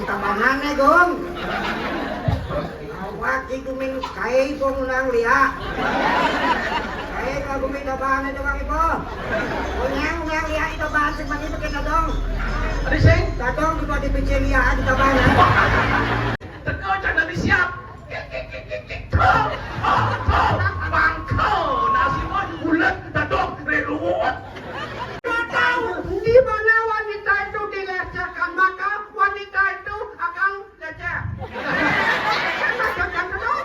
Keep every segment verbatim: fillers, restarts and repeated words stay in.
Tabanane, Gung. Awak ki gumin kai, Gung, nang lia. Kai ka gumin tabanan doang ipo. Kunyang nang lia itu basik mani pakai tadong. Adi sing? Tadong juga dipicil lia di tabanan. Teko jangan disiap. Bangko, nasi pun bulat, dadong, reruwet. Tahu di mana wanita itu dilecehkan, maka wanita itu akan leceh. Leceh, leceh, leceh.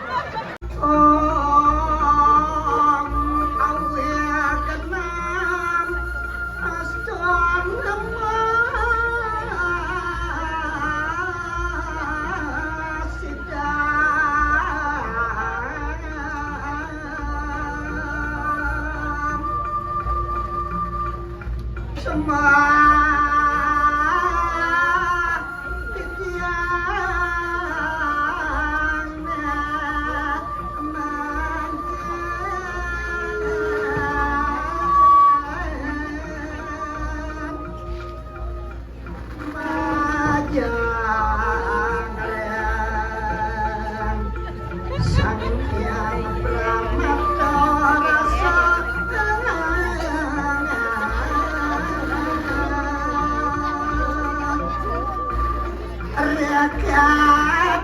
Ong, awe, kenang, astun, lemah, sidang. Sembah titiang mangkin majang reng Sang Hyang Pramata Rasa. Rekat alam.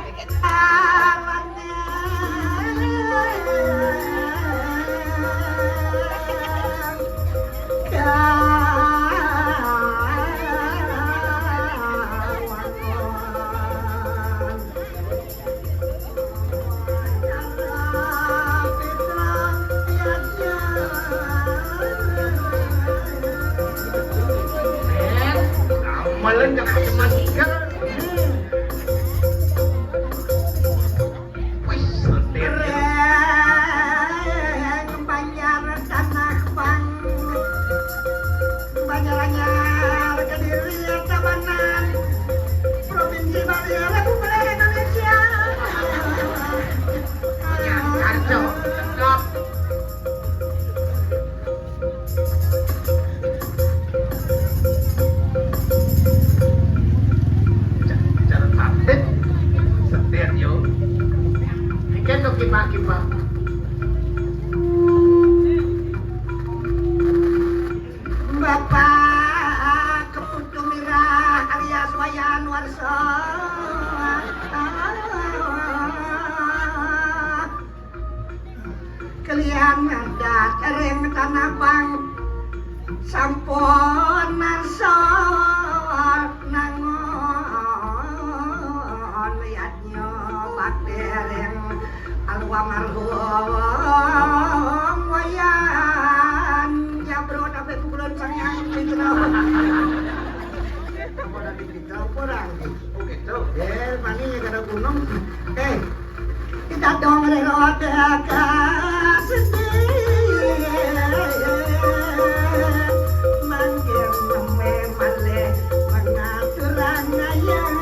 Malah nggak pakai masker. Wis, setir. Banjar Tanah Bang. Banjar Anyar, Kediri, Tabanan, Provinsi Bali, Republik Indonesia. Ya, kacau. Cakep. Cara tatip, setir, yo. Ikan tuh kipak-kipak. Bapak Keputu Mirah alias Wayan Warsa. Kelian ngadat ring Tanah Abang sampun narsa nangun yadnya bakti ring almarhum Wayan Jabro tapi pukulan sangang Fitro. Apa nanti kita kurang? Oh gitu. Eh, mani kada gunung. Eh, kita dong rero deka sedih. Mangkin neme malih pengaturan ngayang.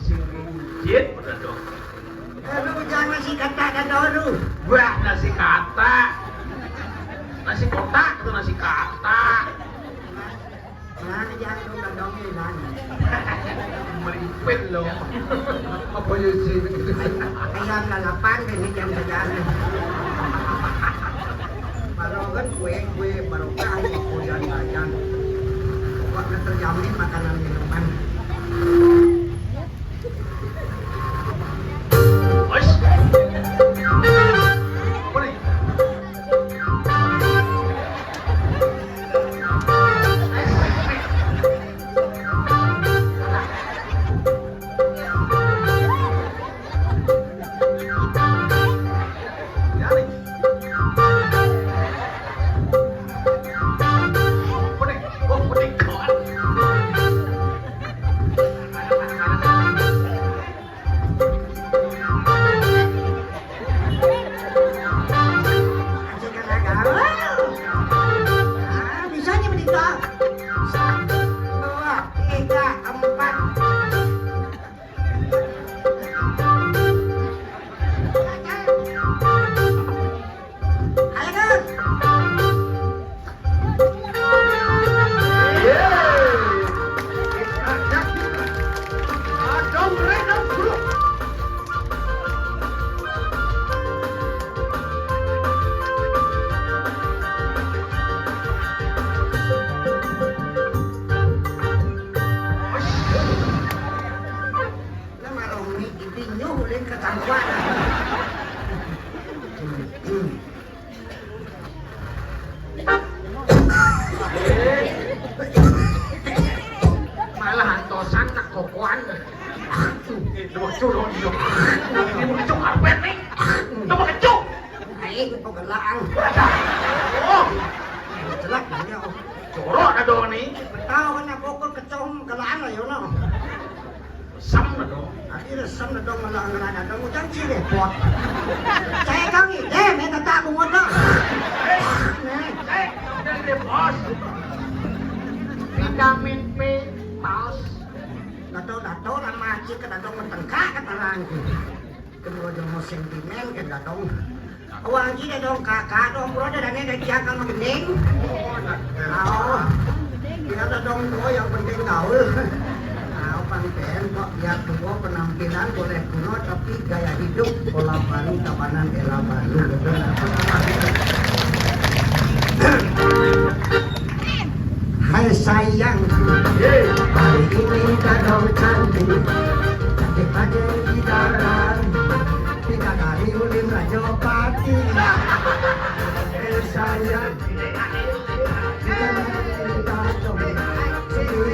Sing rujit, bener dong. Eh, lu jangan nasi kata dan daun lu. Wah, nasi kata. Nasi kotak itu nasi kata. Nah, jangan lu dong, ya, jangan. Meripin lo. Apa ya sih? Ayam lalapan, ini jam sejarah. Barokan kue, kue barokah, kue dan jajan. Pokoknya terjamin makanan minuman. Malah antosan nak kokoan. Aduh, itu lucu loh, itu. Ini lucu karpet nih. Coba kencok. Aing kok gelang. Oh, jelek nanya. Jorok ada nih. Tahu kan aku kok kecom gelang lah, Yono. Sem na dong. Adi resem na dong, malah ngerana dong, udah sih repot. Saya kang ini, eh, minta tak bungut dong. Eh, eh, udah deh, bos. Vitamin P, paus. Dato, dato, nama aci ke dato, mentengkak kata orang. Kedua dong mau sentimen ke dato. Wah, anjing dah dong kakak dong, bro, dah dane dah dia kan gending. Oh, dia dah dong bro, yang penting gaul. Nah, Bang Ben, kok biar tua penampilan boleh kuno, tapi gaya hidup pola baru, tabanan era baru. Hai sayang, hari ini dah dong cantik, cantik aja di dalam. Bidadari ulin Rajapati. Eh, saya.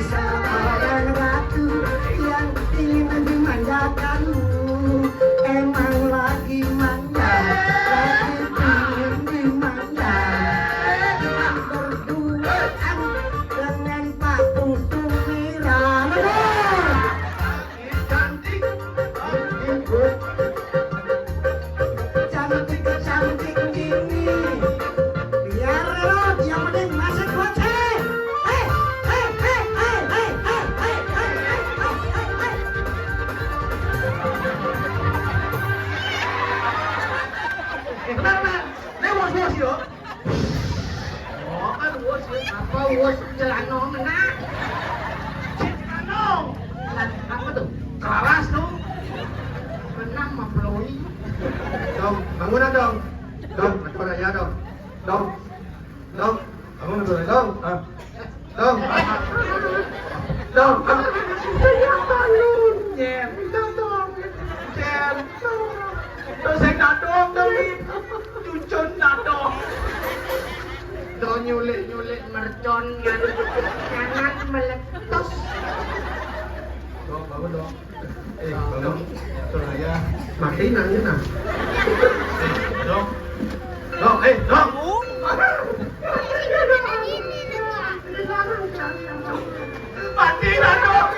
Seorang ratu yang ingin dimanjakanmu. Emang lagi manja, lagi ingin dimanja. Berduaan dengan Pak Putu Mira. Cantik. Cantik, cantik gini. Biar lo yang penting masuk bocah. Hei, hei, hei, hei, hei, hei, hei, hei, hei, hei, hei, hei. Eh, tenang, tenang. Ini bos-bos, yo. Oh, kan bos, yo. Apa bos celana ngena? Celana. Lah, apa tuh? Kelaras tuh. Menang mah peloi. Dong, bangunan dong. Dong, betul ya dong. Dong. Dong, bangun dulu dong. Ah. Dong. Dong. Saya bangun. Nyer. Dong, dong. Nyer. Dong. Dong, saya dadong dong. Cucun dadong. Dong nyulik-nyulik mercon ngan ngangan meletus. Dong, bangun dong. Eh, dong. Dong. Dong, ya. Mati nanya nah. Dong. Dong, eh, dong. Mati lah dong.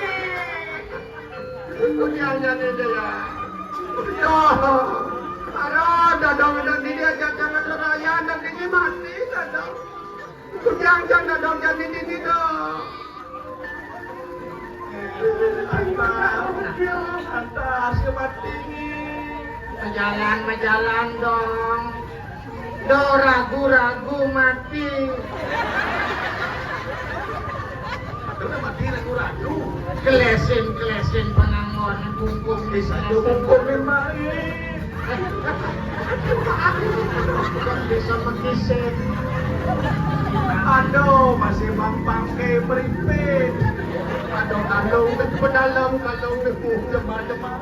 Kunyanya ni dia. Ya. Ada dadong dan dia jangan seraya dan ini mati dadong. Jangan-jangan ada jangan ini dong. Atas ke mati ni. Majalan, majalan dong. Do ragu-ragu mati. Betul mati ragu-ragu. Kelesin, kelesin pengangon bungkung di sana. Bungkung ni main. Bisa mengkisip. Aduh, masih bang bangke meripit. Aduh, kalung ke dalam, kalung ke jemah-jemah.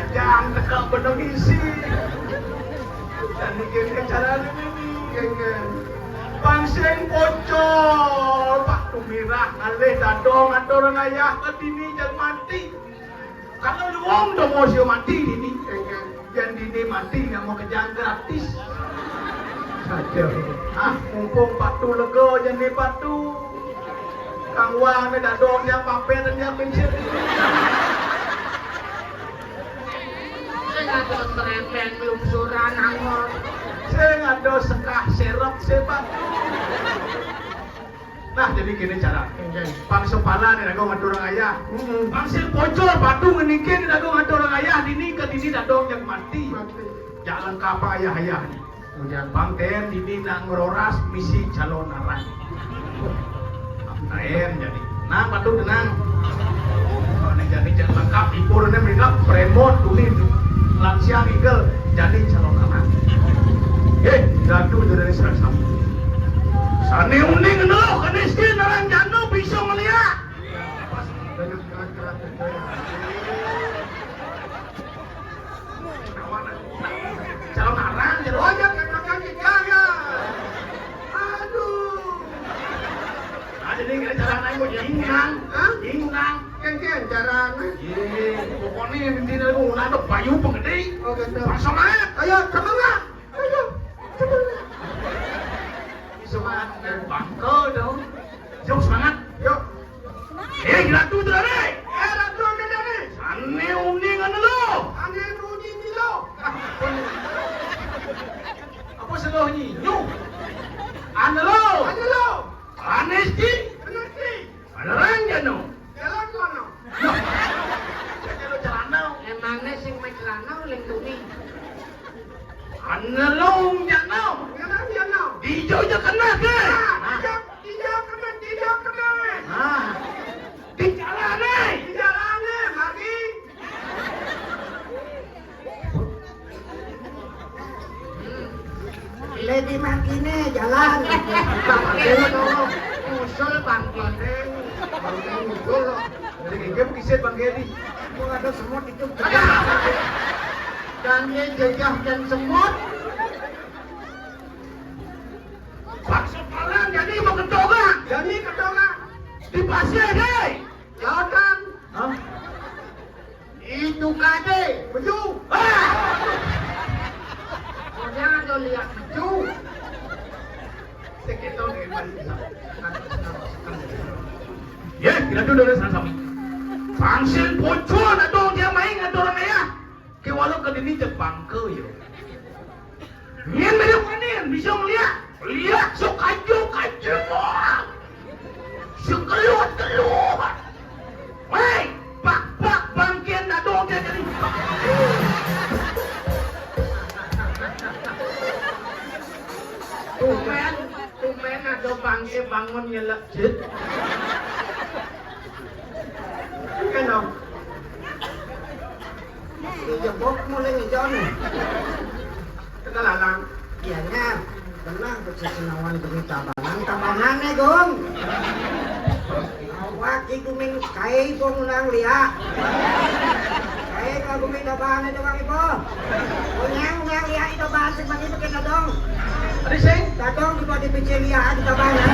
Jangan tegak benung isi. Dan mikir ke cara ini nih. Pangsing pocol, Pak Tumirah, alih dadong, atur ngayah ke dini, jangan mati. Kalau luang dong mau sio mati dini. Yang dini mati nggak mau kerjaan gratis. Aduh. Ah, mumpung patu lega jadi patu. Kang Wang ni dadong dia papet dan dia pincir. Saya nggak tahu serempeng lungsuran angor. Saya nggak tahu sekah serok sepak. Nah, jadi gini cara. Oke. Pang sepala ni dago ngatur orang ayah. Mm-mm. Pang sing pocol patu ngenike ni dago ngatur orang ayah. Dini ke dini dadong yang mati. Mati. Jangan kapa ayah-ayah ni. Kemudian Bang Ten dini nak ngeroras misi calon arang. Bang Ten jadi. Nah, patu tenang. Ini jadi jangan lengkap, ikur ni mereka premot tulis. Lansia nigel jadi calon arang. Eh, jatuh jadi serasa. Sane uning endo, keniskin orang jano bisa melihat. Calon arang, jadi wajar kan makan ikan ya. Semangat. Ayo, semangat. Ayo, semangat. Semangat dan bangkel dong. Yuk, semangat. Yuk. Eh, Ratu Tedane. Eh, Ratu Tedane. Sane uning anu lo. Sane uning lo. Apa salah ni? Nyu. Anu lo. Anu lo. Anesti. Anesti. Beneran ya, no? Jalan mana? Loh, jadi lo celana. Emangnya sing main celana uling tuni? Anu lo, ya, no? Beneran ya, no? Di hijau aja kena ke? Ah, tidak, tidak kena, tidak kena. Ah. Di jalan, eh. Di jalan, eh, lagi. Lady Markine jalan. Bang Gedi, usul Bang Gedi. Bang Gedi usul. Jadi kayak game kisit Bang Gedi. Gua ada semut itu. Dan dia jejah dan semut. Bakso Palang jadi mau ketonga. Jadi ketonga. Di pasir, hei. Lautan. Hah? Itu kade. Beju. Ah! Jangan lo lihat beju. Sekitar dari Bali. Ya, kita tuh dari sana sami. Pangsil bocor atau dia main atau orang ya? Ke walau ke dini Jepang ke yo. Nyen mere panen bisa ngeliat. Lihat sok ajo kajo. Sekeluar keluar. Hei, bak bak bangkit dah dong dia jadi. Tumben, tumben ada bangkit bangun nyelek jit. Kan dong. Di jebok mulai ngejon. Tegalalang. Iya nya. Tenang, kecil senawan demi tabanan, tabanan nih, Gung. Awak iku ming kai pun unang liak. Kai kau gumi tabanan itu bang ibu. Punyang unang liak itu bahasa mani pakai tadong. Ada sih? Tadong juga dipicil liak di tabanan.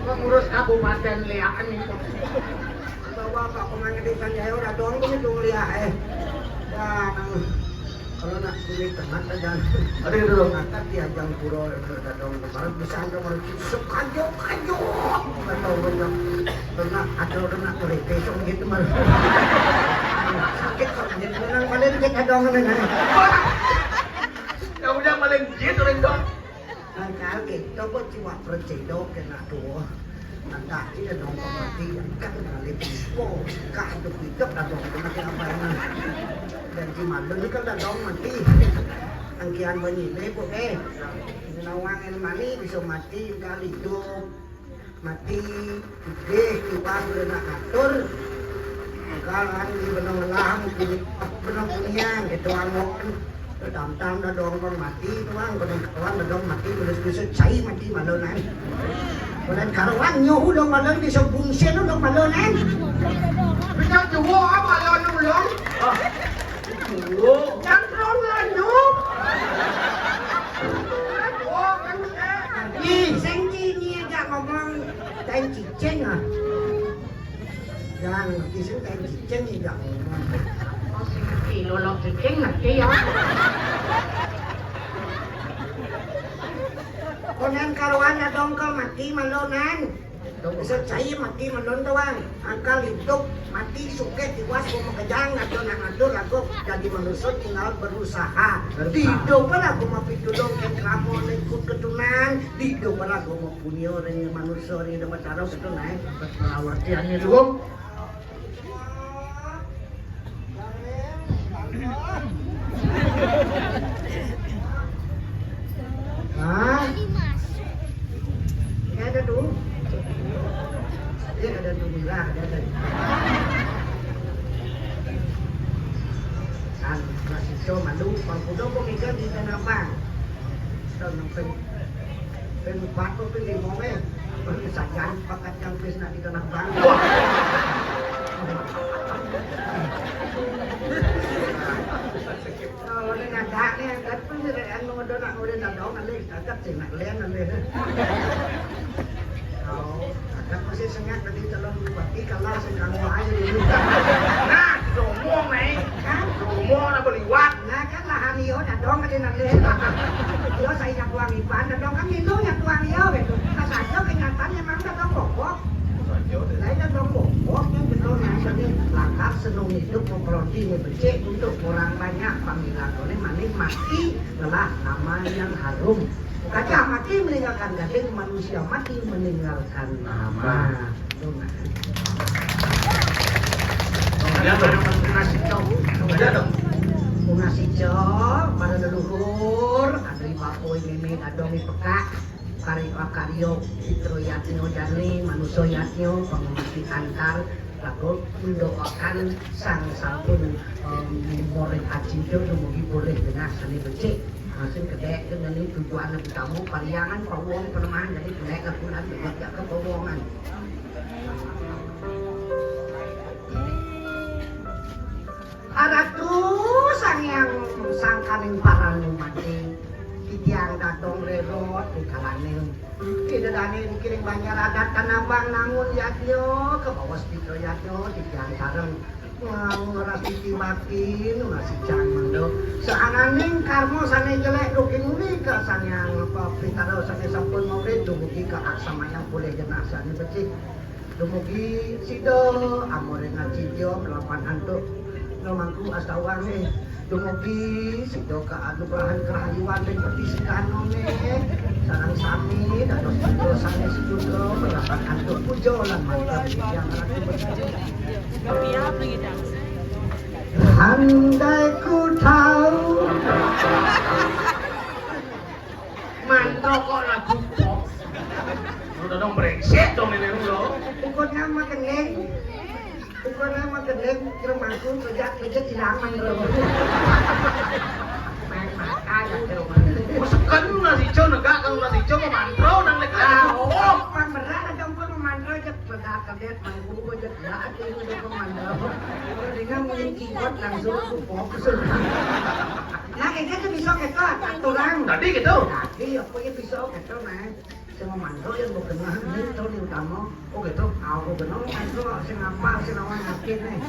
Pengurus kabupaten liak nih. Bawa Pak Pemangku Desa Jaya udah dong tuh itu lihat eh. Dan kalau nak kulit tengah dan ada itu dong. Angkat di ajang pura udah dong kemarin bisa ada mau sekajo kajo. Atau banyak kena ada kena kulit besok gitu malah. Sakit kok gitu nang paling kita dong nang. Ya udah paling gitu ring dong. Angkal kita buat cuma percaya kena tuh. Nanti dia nongkrong mati, kan kali pipo, kah hidup hidup dah dong, kena kena apa ini. Dan si Mandun ni kan dah dong mati. Angkian bunyi bebo eh. Nawang yang mani bisa mati kali hidup. Mati, gede, kiwang udah nak atur. Kalan di benang lahang, kini benang kunian, itu angon. Tam-tam dah dongkong mati tuang, benang kawan dah dong mati, terus bisa cai mati malonan. Bulan karuan nyohu dong malon, bisa bungsen dong malonan. Bisa jual apa lawan ulong? Ah, jual. Yang terong lanjut. Ih, sengki ni agak ngomong kain cicing ah. Yang ngerti sing kain cicing ni agak ngomong. Oh, sing ngerti lolok cicing ngerti ya. Konan karuan ada dongkol mati malonan. Bisa cai mati malonan tuang. Angkal hidup mati suke tiwas mau makejang atau nak ngatur aku jadi manusia tinggal berusaha. Berusaha. Di hidup pun aku mau pitulung yang kamu lingkup ketunan. Di hidup pun aku mau punya orang yang manusia orang yang dapat cara itu naik. Dapat perawartiannya dulu. Hah? Ini ada tuh. Ini ada tuh, Mira, ada tuh. Kan masih so malu, Bang Kudo kok mikir di tanah Bang. Tahu nang peng-, peng empat kok peng lima, eh. Sajan pakat yang pis nak di tanah Bang. Wah. Kalau ni ngadak ni, angkat pun dia anu udah nak udah nak dong, alih angkat sih nak lian alih. Oh, angkat masih sengak tadi calon bupati kalah sih kamu aja dulu. Nah, Sombong, Neng. Hah? Sombong apa liwat? Nah, kan lahan iyo dadong ka dinan. Iyo, saya nyakuang iban, dadong kan itu nyakuang iyo gitu. Pas aja kenyataan memang dadong bobok. Lain dadong bobok yang betul yang jadi langkah senung hidup memperoti becik untuk orang banyak panggilan oleh maning mati telah nama yang harum. Gajah mati meninggalkan gading, manusia mati meninggalkan nama. Tuh, nah. Ada dong. Ada dong. Tunas ijo, para leluhur, anu bapa meme dadong di pekak, karya karya Pitra Yadnya jani, manusia yadnya, pangumati antar, lagu mendoakan sang sampun, em, murid acinta dumugi polih genah sane becik. Masing kedek dengan ini tujuan utama pariangan pawong penemahan jadi kenek lakukan tidak ke pawongan. Aratu Sang Hyang Sangkaning Paranu mati, titiang dadong rerot di kalaning. Ida dane dikiring banjar adat Tanabang nangun yadnya, ke bawah sepita yadnya, titiang sareng ngeras titi bakti, nunas icang mendo. Sehananing karma sane jelek dukin uli ke Sang Hyang Pitara sane sampun mawrit, dumugi ke aksamayang polih genah sane becik. Dumugi sida amore ngacidya melapan antuk. Nomangku astawange. Dumugi sida kaanugrahan kerahayuan ring peti sidanone. Sareng sami dados putra sane sedutra melapan antuk puja lan mantra titiang Ratu Besi. Andai ku tahu. Mantra kok lagu pop. Lu dong brengsek dong ini lu. Ikut nama kening. Ikut nama kening, kira mangkung kerja kerja hilang mantra. Main mata ya kira mangkung. Sekan nasi jo negak kalau nasi jo mau mantra nang lek. Ah, oh, man berat ada pun mantra aja bedak kaget mangkung aja. Lah, ati ini udah komandan. Dengan mungkin keyboard langsung aku fokus. Nah, kayak gitu bisa kita aturan. Tadi gitu. Tadi apa ya bisa kita, nah. Sing mantu yang gue kenal ini tuh di utama. Oh gitu. Aku kenal kan tuh sing apa sing lawan yakin nih.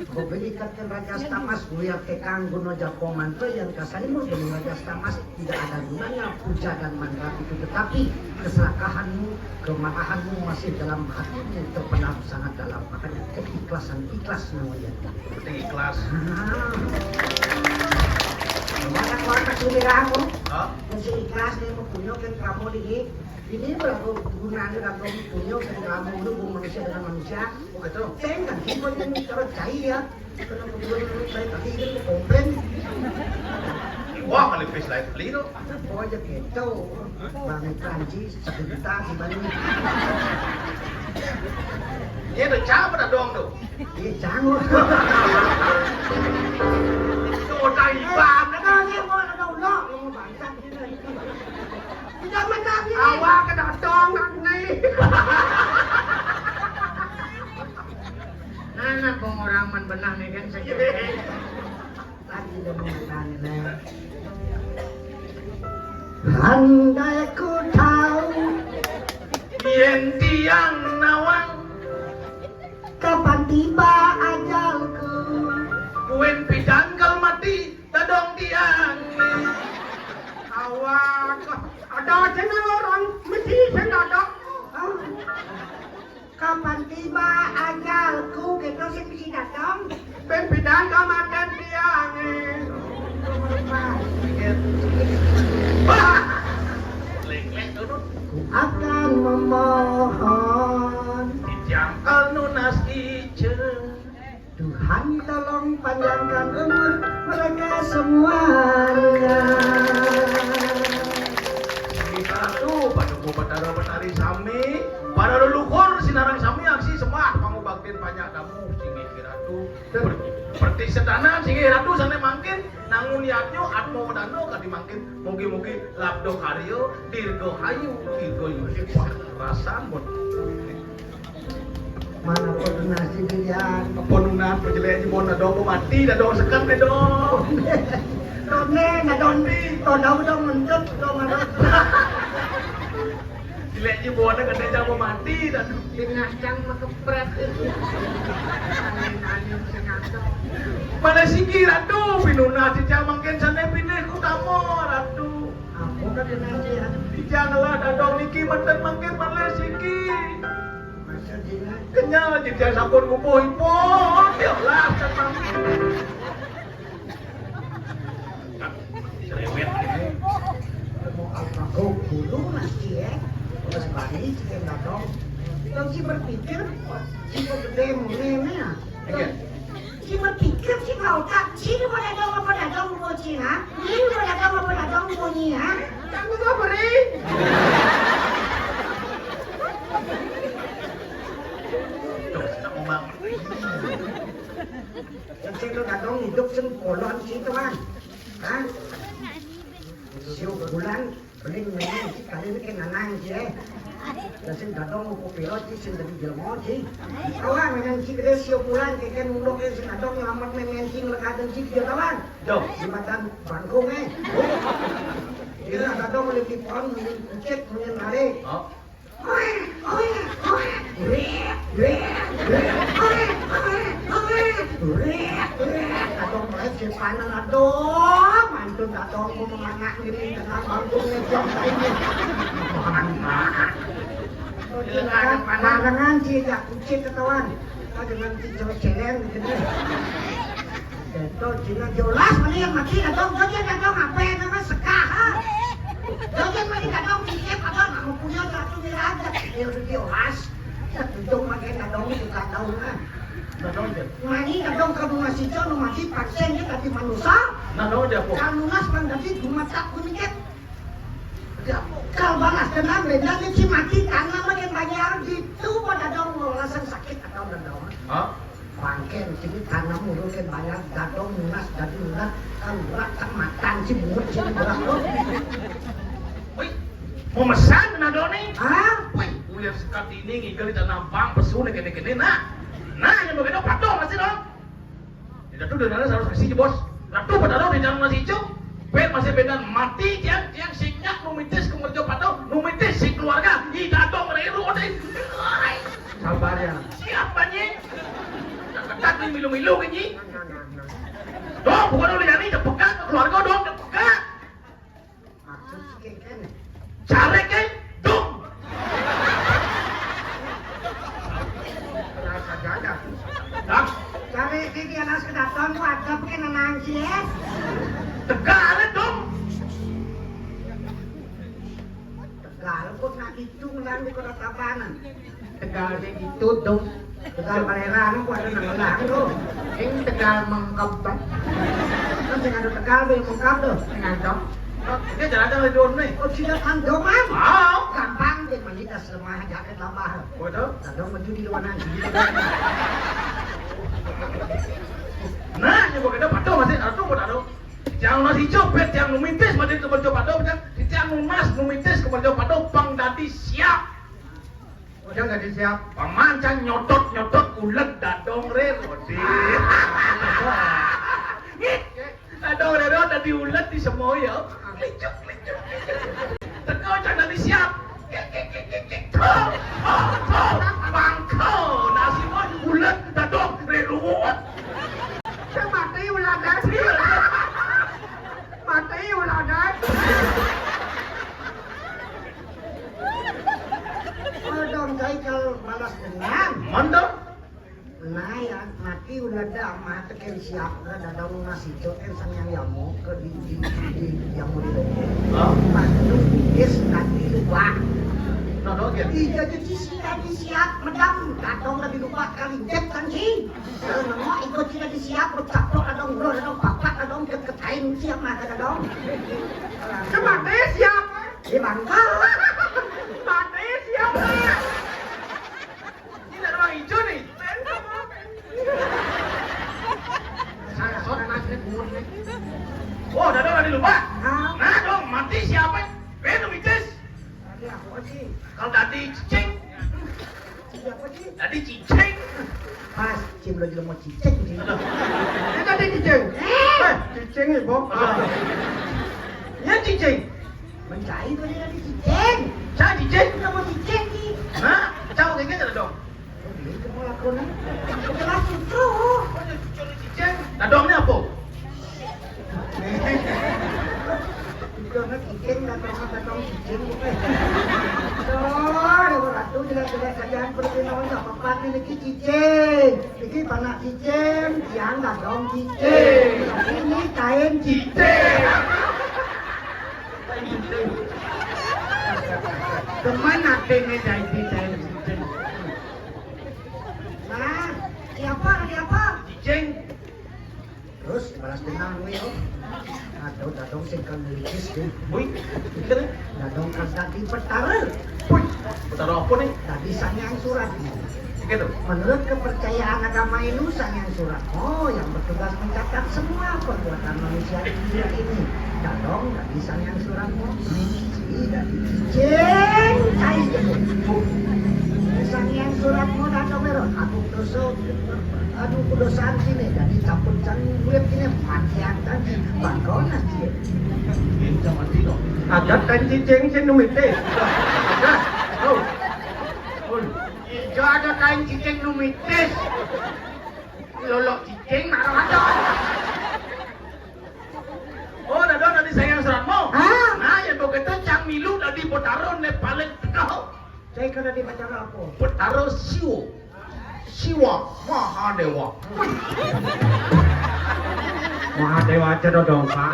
Gue beli ikat kan Raja Stamas, gue ya kekang guna japo mantu yang kasarnya mau beli Raja Stamas. Tidak ada gunanya puja dan mantra itu, tetapi keserakahanmu, kemarahanmu masih dalam hatimu terpendam sangat dalam. Makanya keikhlasan, ikhlas namanya. Penting ikhlas. Ah. Mana kuat kesuliranmu? Hah? Mesti ikhlas nih, mau punya kan kamu di ini berapa gunanya kalau punya kan kamu lu manusia dengan manusia. Oh gitu. Saya nggak gitu yang terus cair ya. Kenapa gue dulu saya tadi kan mau komplain? Wah, kalau face lain beli tuh. Oh, aja gitu. Bang Prancis sebentar di Bandung. Dia udah capek dah dong tuh. Iya, canggung. Itu udah iban. Ada yang mau ada ulo, mau bangsat gitu. Tidak menang ini. Awak kena dong nih. Nah, nah, penguraman benah nih kan saya. Lagi udah mau berani, nah. Andai ku tahu yen tiang nawang kapan tiba ajalku. Kuen pidan kal mati dadong tiang. Awak ada jeneng orang mesti sing ada. Kapan tiba ajalku, gitu sing mesti datang. Ben bidang kamaten tiange. Wah. Lek-lek turun. Ku akan memohon. Dijangkal nunas ije. Tuhan tolong panjangkan umur mereka semuanya. Inggih Ratu, Paduka Batara Batari sami, para leluhur sinareng sami aksi sembah pangubaktin panjak damu, inggih Ratu. Ber-, berti sedanan, inggih Ratu, sane mangkin, nangun yadnya, atma wedana, kadi mangkin, mugi-mugi labda karya, dirgahayu, dirgayu, rasan, bon. Mana pun nasi pilihan. Apa nunas pejelek di bon, ada apa mati, ada apa sekat, ada. Done, ada done, ada mentut, ada mana. Cilék ji buana gedé jaba mati, Ratu. Binatang makepret. Angin-angin sing ngaco. Mana siki, Ratu? Pinunas cicak mangkin sané pinih kutama, Ratu. Apa kadé nasi, Ratu? Cicak ngelah dadong niki menten mangkin malih siki. Masa dina? Kenyel cicak sampun ngubuh ipun. Yolah, mangkin. Cerewet. Mau almarhum dulu masih ya. Terus balik si Dadong. Terus si berpikir, si gede mungkin ya. Iya. Si berpikir si berotak, si mau dadong apa dadong mau Cina, ini mau dadong apa dadong mau Cina. Kan gua beri. Tuh, tak mau bang. Sing dadong idup sing kolon situ, Bang. Hah? Siu bulan, beling beling, si kali ini kena nang, si, eh. Dan sing dadong mau kopilo, si sing dadi jelema, si. Kawan, dengan si gede siu bulan, keken munduk, eh, sing dadong nyelamat, main-main, sing lekadan, si dia kawan. Dong. Di matan bangkung, eh. Kira dadong mulai tipon, mulai kucit, mulai lari. Oh. Aduh, mulai simpanan, aduh, mantun dadong mau menganak diri dengan bangkung ngejok ini. Mana? Barengan sih, jak kucit ketahuan. Kita dengan si cewek celeng gitu. Itu Cina jelas mana yang mati, atau gua dia kagak ngapain, apa sekah, ha? Gua dia mah kagak ngicip, apa nggak mau punya satu miliar aja. Ya udah diolas. Ya, untung pakai dadong juga daun, ha. Dadong dia. Mani dadong ke rumah si Jon, rumah si Paksen, dia tadi manusia. Nah, dadong dia apa? Kalau lunas, Bang, tadi rumah tak kunikit. Kalau balas dendam, beda nih, si mati tanam aja bayar gitu, pada dong, mau langsung sakit atau dadong. Hah? Bangke, sini tanam urusin bayar, dadong lunas, dadi lunas, kan berat tak matan, si bungut, si berat, loh. Wih, mau mesan, nah, Doni? Hah? Wih, ulian sekat ini, ngigel di tanah bang, pesu, nih, gini-gini, nah. Nah, yang begitu, patuh, masih, dong. Datu dengan salah saksi, Bos. Ratu Betara di dalam nasi ijo. Bén masih bédan mati, tiang, tiang sing nyak numitis ke merjo patuh, numitis sing keluarga, i dadong reru, deh. Sabar ya. Siapa, Nyi? Ketat nih, milu-milu ke, Nyi. Dong, bukan udah jadi, cepetan ke keluarga, dong, cepetan. Maksud si kéngkén? Caré ké, dong. Rasa jadah. Hah? Caré ké di alas kedaton ku adep ké nenang cie. Tegal, dong. Tegal kok nak itu ngelang di kota Tabanan. Tegal sing itu, dong. Tegal Baléran ku ada nang ngelang, dong. Sing tegal mengkep, dong. Kan sing ada tegal, sing mengkep, dong. Sing ada. Dia jalan-jalan di luar nih. Oh, tidak kan, dong, Bang? Ah. Gampang, dia melikas lemah, jaket lamah. Betul. Dadong menuju di luar nanti. Nah, ini bukan ada patuh masih, ada tuh, ada. Tiang lunas ijo, pét tiang numitis, masih ke merjo patuh, tiang, tiang lunas numitis ke merjo patuh, pang dadi siap. Udah nggak disiap. Paman can nyotot-nyotot uleg dadong ré, Rodi. Dadong ré, Rodi, dadi uleg di semua ya. Klicuk, klicuk, klicuk. Teko can dadi siap. Kik, kik, kik, kik, kik. Tuh, tuh, tuh. Bangko. Nasi boy, uleg dadong ré ruwet. Sing mati uleg. Mati uleg. Dadong cai kal balas dendam. Mantap. Nah ya, mati ulah dah mah tekén siap ke dadong nasi cok kan sang yang yamo ke di, di, di, di yamo di lobong. Oh. Pas lu bibis tadi lupa. Nah, dong, ya. Iya, jadi si tadi siap medam, dadong lebih lupa kali jep kan sih. Kalau nengok ikut si tadi siap, becaplok dadong, bro, dadong, papak dadong, deket kain siap mah dadong. Cuma deh siap. Di bangka. Mati siapa? Ini ada orang hijau nih. Sangsot nasib bungut nih. Oh, dadong ada lupa. Hah? Nah, dong, mati siapa? Bén mitis. Tadi apa sih? Kalau tadi cicing. Siapa sih? Tadi cicing. Pas, cim lo jelema cicing, cim. Ini tadi cicing. Eh, cicing, Ibu. Ya, cicing. Mencai tuh dia tadi cicing. Saya cicing. Kenapa Cicing, dadong, dadong cicing, bukan. Aduh, Dewa Ratu, jelek-jelek saja, pergi naon, nggak apa-apa, ini cicing. Iki panak cicing, tiang dadong cicing. Ini kain cicing. Demen atine jadi kain cicing. Nah, siapa, siapa? Cicing. Terus balas dendam kuwi yo. Aduh, dadong sing kan litis kuwi. Wih, bener. Dadong kan dadi betara. Wih, betara apa nih? Dadi Sang Hyang Suratmo. Gitu. Menurut kepercayaan agama Hindu, Sang Hyang Suratmo yang bertugas mencatat semua perbuatan manusia di dunia ini. Dadong dadi Sang Hyang Suratmo. Cai dadi cicing, cai jebul. Sang Hyang Suratmo dadong wéro. Aku dosa, aduh, kudosaan sini. Jadi cabut cang duit ini, mati cang di bangkona sih. Ini sama Tino. Ada kain cicing sing numitis. Ada. Oh. Oh. Ijo ada kain cicing numitis. Lolok cicing marah ada. Oh, dadong dadi Sang Hyang Suratmo. Ah. Nah, yang begitu cang milu dadi betara né paling teko. Saya kan dadi betara apa? Betara Siwa. Siwa Mahadewa. Mahadewa aja dadong, Pak.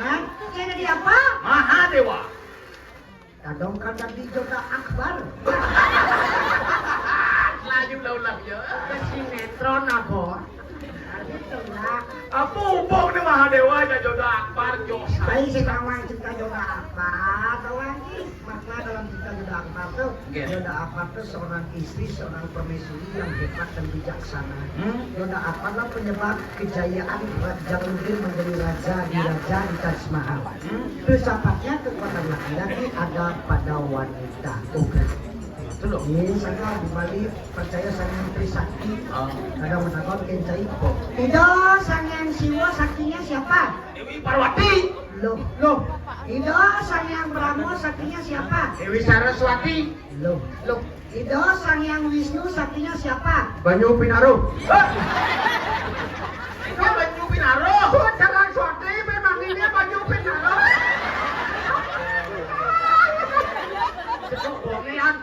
Hah? Saya dadi apa? Mahadewa. Dadong kan dadi Joda Akbar. Laju lah ulah ya. Sinetron apa? Itulah. Apa hubung ni Mahadewa aja Joda Akbar, Josa? Baik, sing nawang cerita Joda Akbar, tawang ki. Makna dalam cerita Joda Akbar tu, Joda Akbar tu seorang istri, seorang permaisuri yang hebat dan bijaksana. Hmm? Joda Akbar lah penyebab kejayaan Raja Jalaluddin menjadi raja di raja di Taj Mahal. Hmm? Filsafatnya kekuatan laki-laki ada pada wanita. Oke. Betul. Ini saya di Bali percaya sama Trisakti. Oh. Kadang menakut kencai kok. Ida Sang Hyang Siwa saktinya siapa? Dewi Parwati. Loh, loh. Ida Sang Hyang Brahma saktinya siapa? Dewi Saraswati. Loh, loh. Ida Sang Hyang Wisnu saktinya siapa? Banyu Pinaruh. Hah? Itu Banyu Pinaruh. Buat jalan Swati memang ini Banyu Pinaruh. Cekok bongean.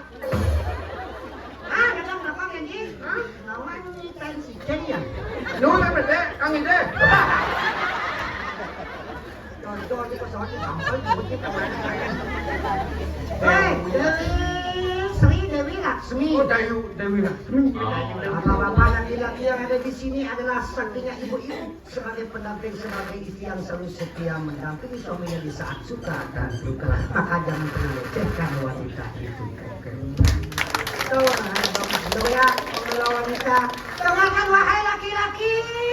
Ah, kadang berapa kan, Ji? Hah? Lawan tensi. Jadi ya? Lu yang gede, Kang Ide. Contoh di pesawat di Sampel, mungkin kemarin. Eh, Dewi Sri Dewi Laksmi. Oh, Dayu Dewi Laksmi. Bapak-bapak dan laki-laki yang ada di sini adalah saktinya ibu-ibu sebagai pendamping, sebagai istri yang selalu setia mendampingi suaminya di saat suka dan duka. Maka jangan pernah lecehkan wanita itu. Oke. Tuh, nah, bagus juga ya, kalau wanita. Dengarkan, wahai laki-laki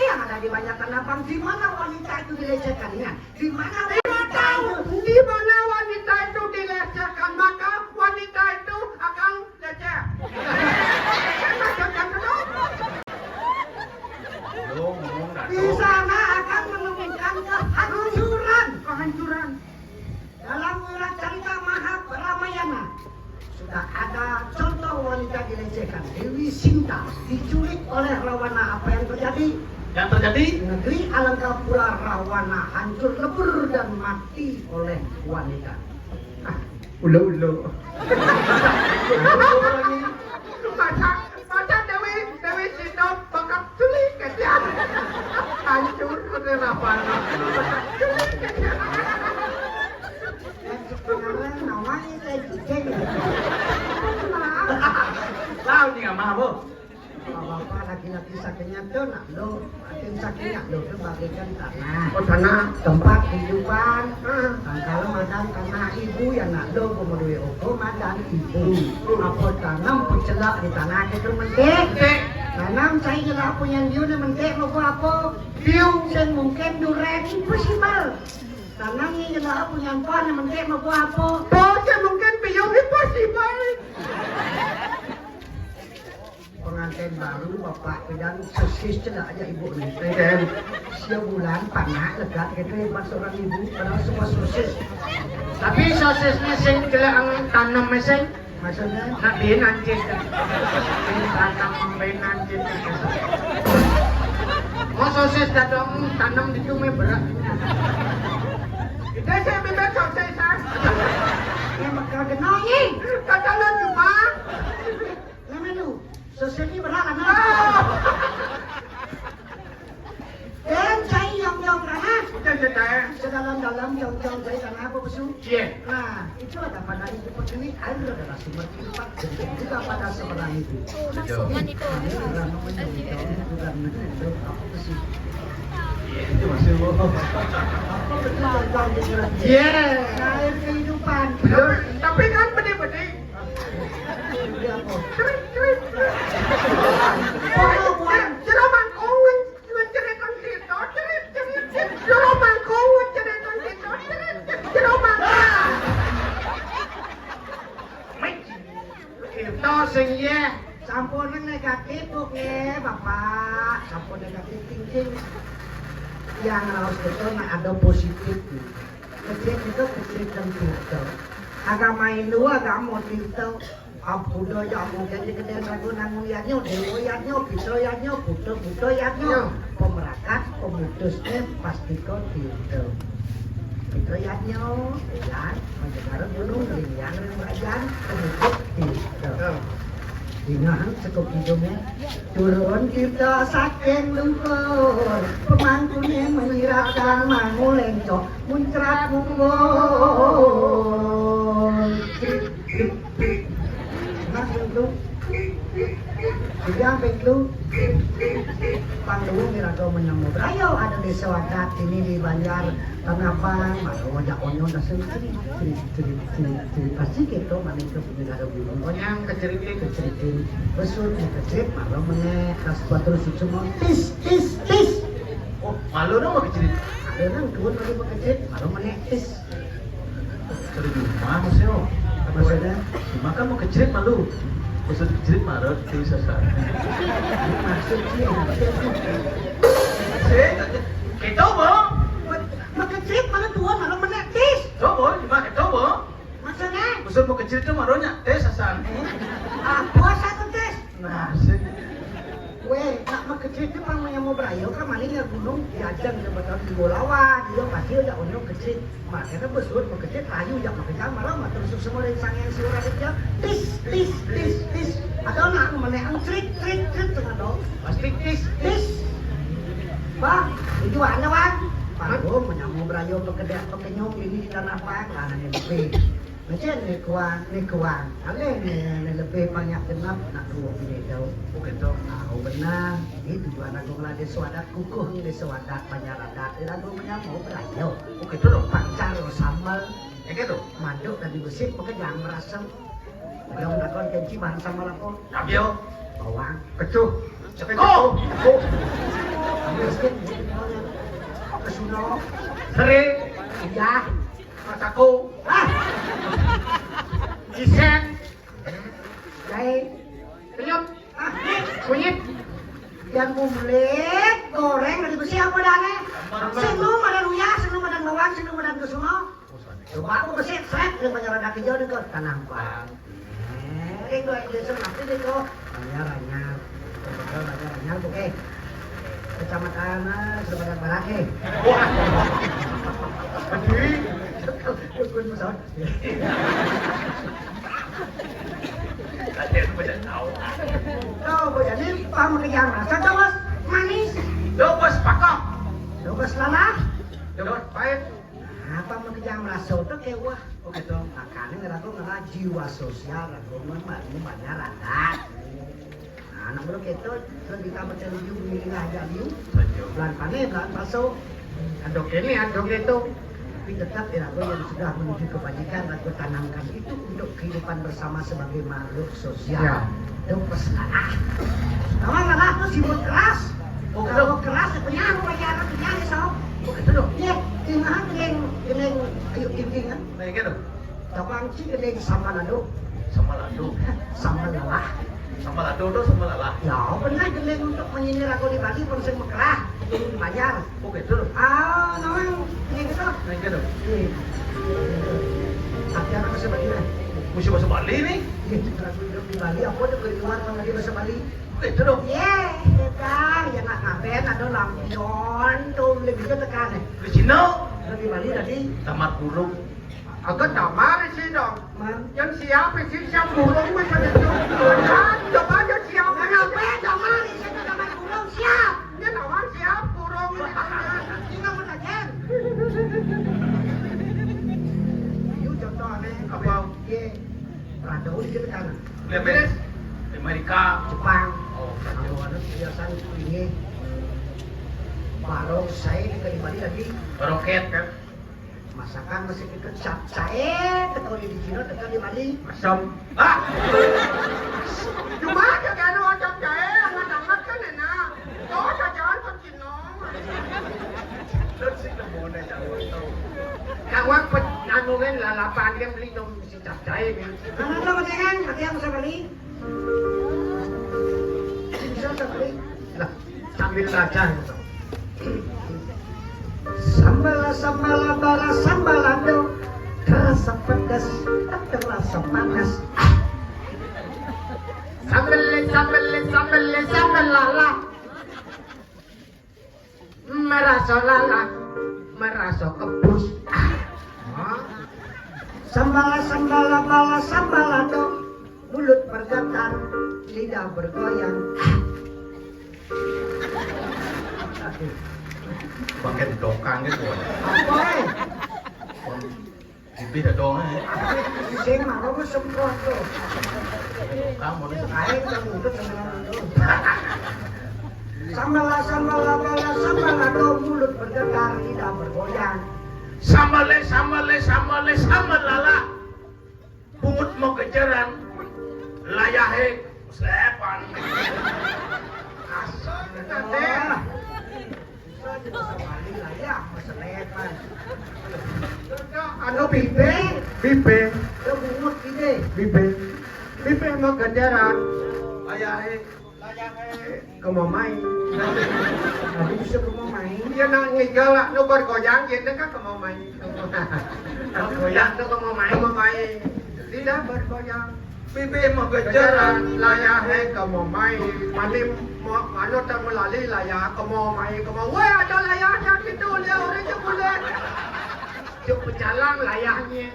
yang ada di banyak tanah, di mana wanita itu dilecehkan? Ingat, di mana wanita itu? Di mana wanita itu dilecehkan, maka wanita itu akan leceh. Di sana akan menemukan kehancuran. Kehancuran. Dalam urat cerita Maharamayana, sudah ada contoh wanita dilecehkan. Dewi Sinta diculik oleh Rawana. Apa yang terjadi? Yang terjadi? Negeri Alangkapura Rawana hancur lebur dan mati oleh wanita. Ah, ulo-ulo. Ulo-ulo lagi. Masa, masa Dewi, Dewi Sinta bakal culik aja. Hancur udah Rawana. Culik aja. Tahu ni amah apa? Bapak laki-laki sakitnya tu nak lo, makin sakitnya lo tu bagikan tanah. Oh, tanah. Tempat kehidupan. Hmm. Kalau madan tanah ibu ya nak lo, kemudian oko madan ibu. Hmm. Apa tanam pecelak di tanah ke tu mentik? Mentik. Tanam saya jelah punya biu ni mentik mau apa? Biu. Sing mungkin duren impossible. Tanam ni jelah punya apa ni mentik mau apa? Bau sing mungkin biu impossible. Pengantin baru bapak bilang sosis cedak aja ibu ni. Kan? Sebulan panak legat gitu hebat seorang ibu, padahal semua sosis. Tapi sosisnya sing cedak tanam mesin. Maksudnya? Nak dia nanti. Ini tanam memberi nanti. Mau sosis dadong tanam di cumi berat. Katalan juga. Nama tu? Sosial ni berat lah, nah. Ah. Dan cai yang jauh kerana. Jangan, jangan. Sedalam-dalam jauh-jauh dari tanah apa, Pesu? Iya. Nah, itu ada pada itu, begini, air adalah sumber kehidupan. Demikian juga pada seberang itu. Betul. Jadi, kami juga menjauh-jauh, juga menjauh, apa, Pesu? Iya, itu masih. Apa betul yang kau pikirkan? Iya. Nah, air kehidupan. Betul. Tapi kan benih-benih. Iya, apa? Cerit, cerit, cerit. Apa, apa? Jero mangkung, cerit, cerit, cerit, cerit. Jero mangkung, cerit, cerit, cerit. Jero mangkung. Kita sing, iya. Sampun negatif, Bu, nggih, Bapak. Sampun negatif thinking. Yang harus betul, nah, ada positif. Kecil itu kecil dan pinter. Agama Hindu, agama pinter. Buddha ya mungkin di kedai ragu nangun yadnya, dewa yadnya, pitra yadnya, buddha, buddha yadnya. Ya. Pemerakat, pemutusnya pasti kau pinter. Pitra yadnya, ya, mendengar gunung, liang, remajan, pemutus pinter. Ya. Ingat, cukup hidungnya. Turun kita saking luhur, pemangkune menyiratkan mangu lencok, muncrat munggul. Krik, krik, krik. Nah, itu. Jadi, sampai itu. Panggung Iraga menyambut. Ayo, ada desa adat ini di Banjar. Kenapa? Maka wajah onyo dasar cerit, cerit, cerit, cerit, cerit. Pasti gitu, maning ke bumi ada gunung. Konyang keceritin, keceritin. Besut, mau kecerit, malah menek. Kas batur sucuma. Tis, tis, tis. Oh, malu dong mau kecerit. Ada nang tuan lagi mau kecerit, malah menek. Tis. Serius, maksudnya? Maksudnya? Makan mau kecerit malu. Besut kecerit, malah tis sasa. Ini maksud sih, maksud sih. Sih, kita mau. Mau kecerit, malah tuan, malah menek. Tis. Coba, gimana? Coba. Maksudnya? Maksud mau kecil itu maronya, tes asan. Ah, puasa tuh, tes. Nah, sih. Weh, nak mau kecil itu pang mau berayo kan maling ya gunung, diajang ke batang di Bolawa, dia pasti udah onyok kecil. Makanya besut mau kecil, rayu, ya, makanya malam, terus semua dari sang yang si orang itu, tis, tis, tis, tis. Atau nak menekan, trik, trik, trik, tengah dong. Pasti tis, tis. Bang, tujuannya, Bang? Panggung, menyambung berayo, pekedek, pekenyung, ini kita napa? Karena ini lebih. Macam ni kuang, ni kuang. Alih ni, ni lebih banyak genap nak dua bini tau. Oh, gitu. Ah, oh, benar. Ini tujuan aku ngelah desa adat, kukuh ni desa adat, banjar adat. Dia lagu menyambung berayo. Oh, gitu loh. Pancar, sambal. Ya, gitu. Maduk dan dibesit, pekedang merasa. Udah menakon kenci bahan sambal apa? Kabio. Bawang. Kecuh. Ceko. Ceko. Ambil sikit, gitu, bawangnya. Kesuno. Seri. Iya. Masako. Ah. Isen. Jahe. Penyut. Ah, kunyit. Yang kulit, goreng, dari besi apa dane? Sambal. Sing nu madan uyah, sing nu madan bawang, sing nu madan kesuno. Coba aku besi, sret, dia banyak rada hijau ni ke tanam kuang. Eh, itu aja, nanti dia ke banjar anyar. Banjar anyar, oke. Kecamatan, ah, sudah banyak barak, eh. Wah. Aduh. Dukun pesawat. Kalian banyak tahu. Tahu, banyak ni, paham kerja merasa, tahu, Mas? Manis. Dopes pakok. Dopes lalah. Dopes pahit. Apa mau kerja merasa tu kewah? Oh, gitu. Makanya ngeraku ngera jiwa sosial, aku memang banyak rada. Nah, anak baru kita, kita kita macam liu, miring aja liu. Betul. Bulan panen, bulan paso. Aduk ini, aduk itu. Tapi tetap ya, aku yang sudah menuju kebajikan, aku tanamkan itu untuk kehidupan bersama sebagai makhluk sosial. Ya. Itu pesan. Kawan lah tu sibuk keras. Oh, kalau betul. Keras, penyaru aja, penyaru, so. Oh, gitu dong. Iya, tinggal keling, keling, ayo, keling, kan? Nah, gitu. Tukang ci gedeng sama lado. Sama lado. Sama lelah. Sama lado tu sama lelah. Ya, benar gedeng untuk menyindir aku di Bali pun sing mekerah, gedeng dibayar. Oh, gitu. Ah, memang gedeng gitu. Nah, gitu. Iya. Tapi anak bahasa Bali lah. Mesti bahasa Bali ni. Iya, aku hidup di Bali, aku ada keluar sama dia bahasa Bali. Oh, gitu dong. Iya, kita ya nak ngapain ada lampion tu lebih ke tekan. Di sini. Di Bali tadi. Tamat burung. Agak damar isi dong. Mar. Yang siap isi siap burung macam itu. Kan, coba aja siap. Kenapa damar isi damar burung siap? Ini damar siap burung ini. Ini mau tajem. Itu contoh aneh. Apa? Ye. Rado di kita kan. Lihat, Bes. Amerika. Jepang. Oh, kacau. Anu, anu, biasa ini. Baru saya di Kalibali lagi. Roket kan. Masakan masih ikut capcay, tekali di Cina, tekali di Bali. Masam. Ah! Cuma aja kan, oh, capcay, hangat-hangat kan enak. Oh, jajan ke Cina. Terus sih, nemu nih, tahu, tahu. Kawan pet-, anu kan, lalapan dia beli dong si capcay, kan. Mana lo, Bang, Bang? Tapi aku sama beli. Bisa sama beli. Lah, sambil baca gitu. Sambala, sambala, bala, sambalado. Terasa pedas, terasa panas. Sambele, sambele, sambele, sambalala. Merasa lala, merasa kebus. Sambala, sambala, bala, sambalado. Mulut bergetar, lidah bergoyang. Pakai dokang gitu. Apa, eh? Bibir dong, eh. Sing mau semprot tuh. Dokang mau. Lain kamu itu semprot tuh. Sambala, sambala, bala, sambalado, mulut bergetar, lidah bergoyang. Sambale, sambale, sambale, sambalala. Bungut mau kejaran, layahe selepan. Asal nanti. Bisa juga sama layah, selepan. Anu bibe. Bibe. Lo bungut ide. Bibe. Bibe mau kejaran. Layahe. Kemamai. Aku bisa kemamai. Dia nak ngigal lah, nu bergoyang, dia kan kemamai. Bergoyang tu kemamai. Kemamai. Tidak bergoyang. Bibi mau kejaran, layah, eh, kemamai. Paling mau, anu tak melali layah, kemamai, kemamai. Weh, ada layahnya gitu, dia orang je boleh. Cuk pecalang layahnya.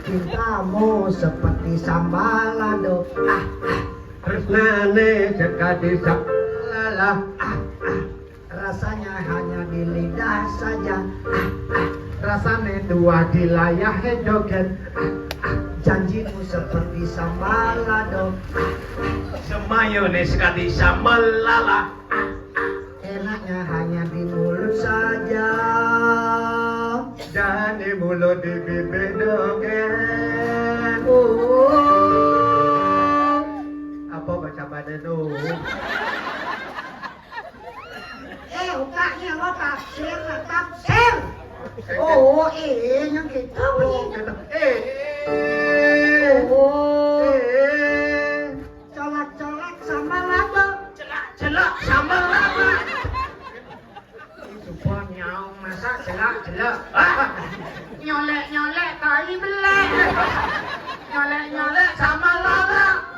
Cintamu seperti sambal lado. Ah, ah. Tresnane sekadi sambal lala. Ah, ah. Rasanya hanya di lidah saja. Ah, ah. Rasane dua di layah joget. Ah, ah. Janjimu seperti sambal lado. Ah, ah. Semayone sekadi sambal lala. Enaknya hanya di mulut saja. Dan di mulut di bibir dogen. Oh. Apa baca pada tu? Eh, otaknya lo tafsir, lah, tafsir. Oh, eh, yang gitu. Oh, gitu. Eh, eh. Oh. Eh, eh. Colak-colak sambal lado. Celak-celak sambal lado. Sumpah nyaung masak celak-celak. Ah, nyolek-nyolek tai belek. Nyolek-nyolek sambal lado.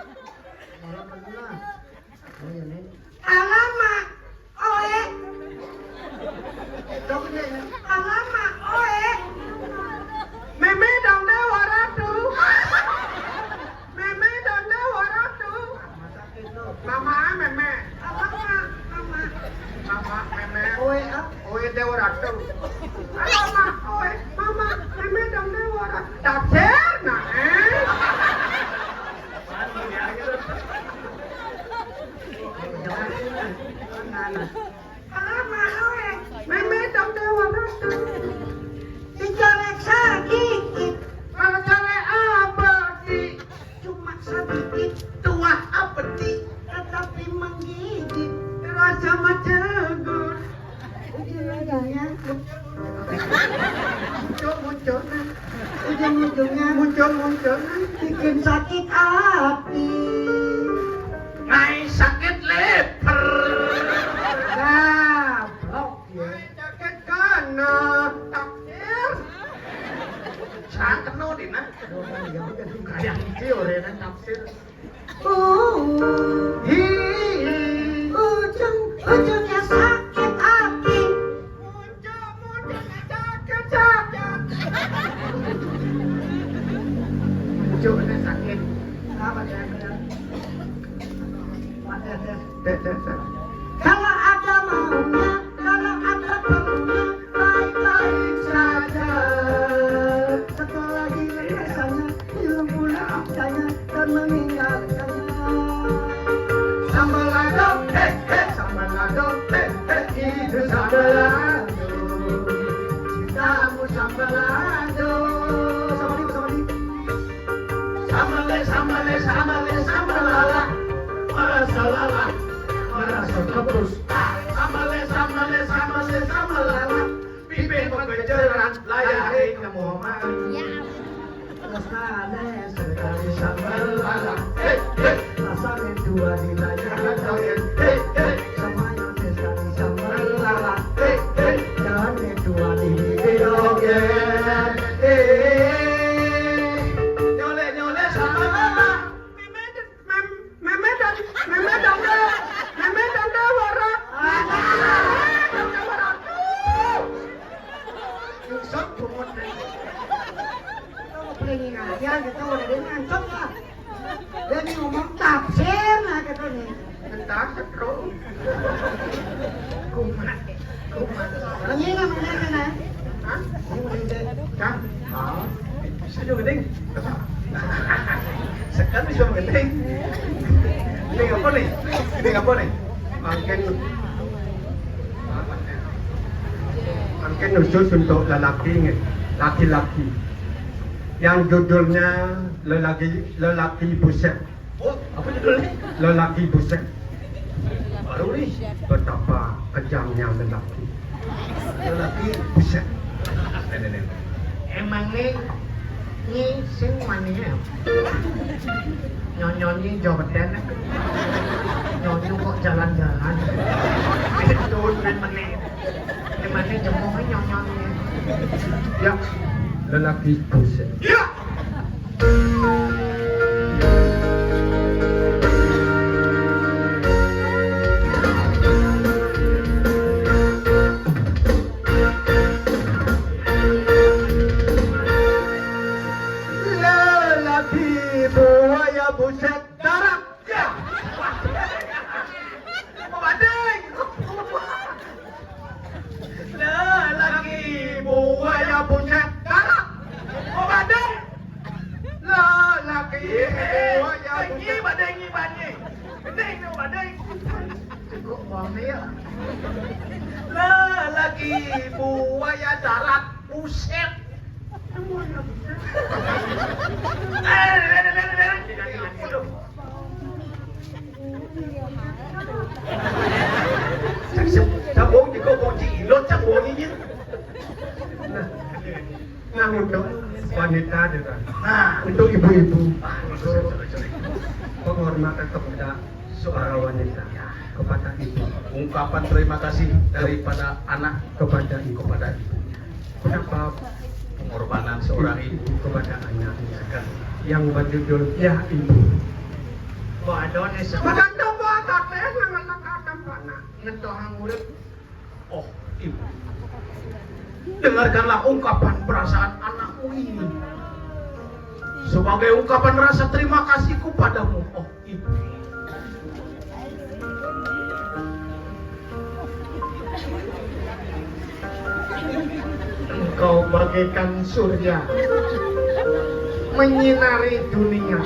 Alamak, oe. Alamak, oe. Meme dong Dewa Ratu. Meme dong Dewa Ratu. Mama, meme. Alamak, mama. Mama, meme. Oe, ah. Oe Dewa Ratu. Alamak, oe. Mama, meme dong Dewa Ratu. Tafsir, nah, eh. Meme dong Dewa Ratu. Dicolek sedikit. Kalau colek apa, Di? Cuma sedikit. Tuah apa, Di? Tetapi menggigit. Rasa mencegur. Ujung-ujungnya. Muncul-muncul, nah. Ujung-ujungnya. Muncul-muncul, nah. Bikin sakit hati. Ngai sakit leper. Gablok, ya. Ngai sakit kana. Tafsir. Sang kena dina. Kayak gitu, orang tafsir. Uh, hi, ujung-ujungnya sakit hati. Hei, hei, itu sambal lado. Cintamu sambal lado. Sama dia, sama dia. Sambale, sambale, sambale, sambal lala. Marasa lala, marasa kebus. Ah, sambale, sambale, sambale, sambal lala. Pipe kekejaran, layah kemoman. Ya. Rasane sekali sambal lala. Hei, hei. Rasane dua di layah. Hei, hei. Semuanya sekali sambal lala. Hei, hei. Jane dua di video game. Hei, hei. Nyole, nyole sambal lala. Meme, mem-, meme dan, meme dan, meme dan wara. Wara. Sok bungut. Kita mau pelingi aja gitu, udah dia ngantuk lah. Dia nih ngomong tafsir lah gitu nih. Entar setrum. Kumat. Kumat. Ini namanya kan, eh? Hah? Ini udah, udah. Hah? Oh. Bisa juga, Ding. Sekarang bisa mengeling. Ini apa nih? Ini apa nih? Mangkin, mangkin khusus untuk lelaki nih, laki-laki. Yang judulnya lelaki, lelaki buset. Oh, apa judulnya? Lelaki buset. Baru nih. Betapa kejamnya lelaki. Lelaki buset. Emang nih, nih sing wani ya. Nyonyonyi jogedan. Nyonyo kok jalan-jalan. Turun kan meneh. Emangnya jemuh nyonyonyi. Ya, lelaki buset. Ya. Lelaki buaya buset darat. Ya. Badai. Lelaki buaya buset darat. Badai. Lelaki buaya buset. Ini badai, ini badai. Ini, ini badai. Cukup bang ya. Lelaki buaya darat. Buset. Cak sep-, cak wong dikok wong cilik, cak wong ini. Nah, nah, untuk wanita juga. Nah, untuk ibu-ibu. Penghormatan kepada seorang wanita, kepada ibu. Ungkapan terima kasih daripada anak kepada ibu. Kepada ibu. Kenapa? Pengorbanan seorang ibu kepada anaknya yang berjudul Ya Ibu. Wah, Adonis. Makan domba, kakek, ngenek anak. Ngentohang urip. Oh, ibu. Dengarkanlah ungkapan perasaan anakmu ini. Sebagai ungkapan rasa terima kasihku padamu, oh ibu. Engkau bagaikan surya menyinari dunia.